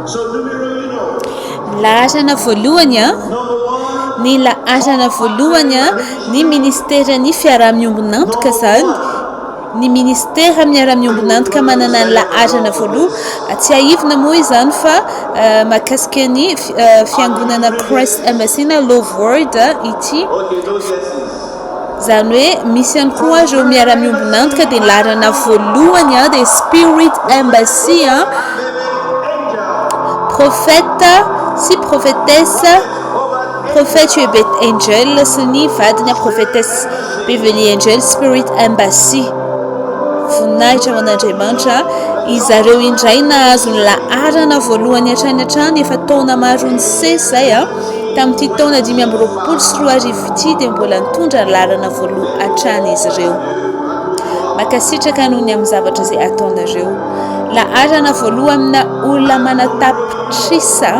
Ny laharana voalohany a, ny laharana voalohany a, ny ministeran'ny fiaraha-miombon'antoka izany, ny ministera miara-miombon'antoka manana ny laharana voaloha. Tsiahivina moa izany fa mahakasika ny fiangonana Christ Embassy na Love World ity. Izany hoe misy ihany koa ireo miara-miombon'antoka dia ny laharana voalohany dia Spirit Embassy, Prophète sy Prophétesse, Prophète Hubert Angel sy ny vadiny Prophétesse Beverly Angel Spirit Embassy. Voninahitra ho an'Andriamanitra, izareo indray nahazo ny laharana voalohany hatrany hatrany efa taona maro nisesy izay. Tamin'ity taona 2025 ity dia mbola nitondra ny laharana voaloha hatrany izy ireo. Mankasitraka noho ny amin'ny zavatra izay ataonareo. Laharana voaloha amina olona manatapitrisa,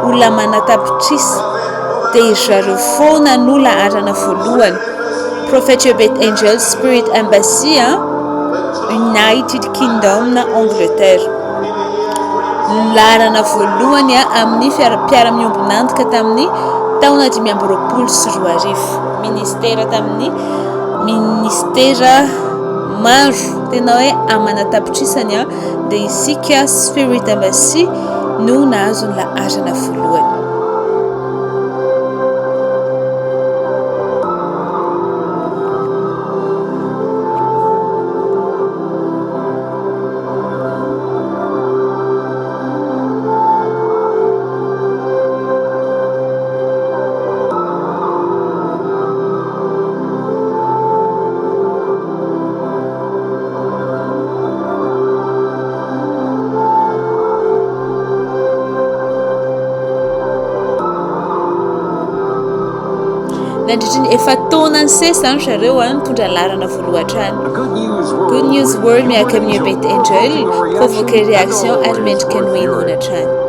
olona manatapitrisa, dia ry zareo foana no laharana voalohany. Prophet Uebert Angel Spirit Embassy, United Kingdom na Angleterre. Ny laharana voalohany amin'ny mpiara-miombon'antoka tamin'ny taona 2025. Ministera tamin'ny ministera maro, tena hoe amana tapitrisany dia isika Spirit Embassy no nahazo ny laharana voalohany. Nandritry ny efa-taona nisesy izany ry zareo nitondra ny laharana voalohany hatrany. Good News World miaraka amin'ny Uebert Angel, provoquer réaction ary mendrika ny ho henoina hatrany.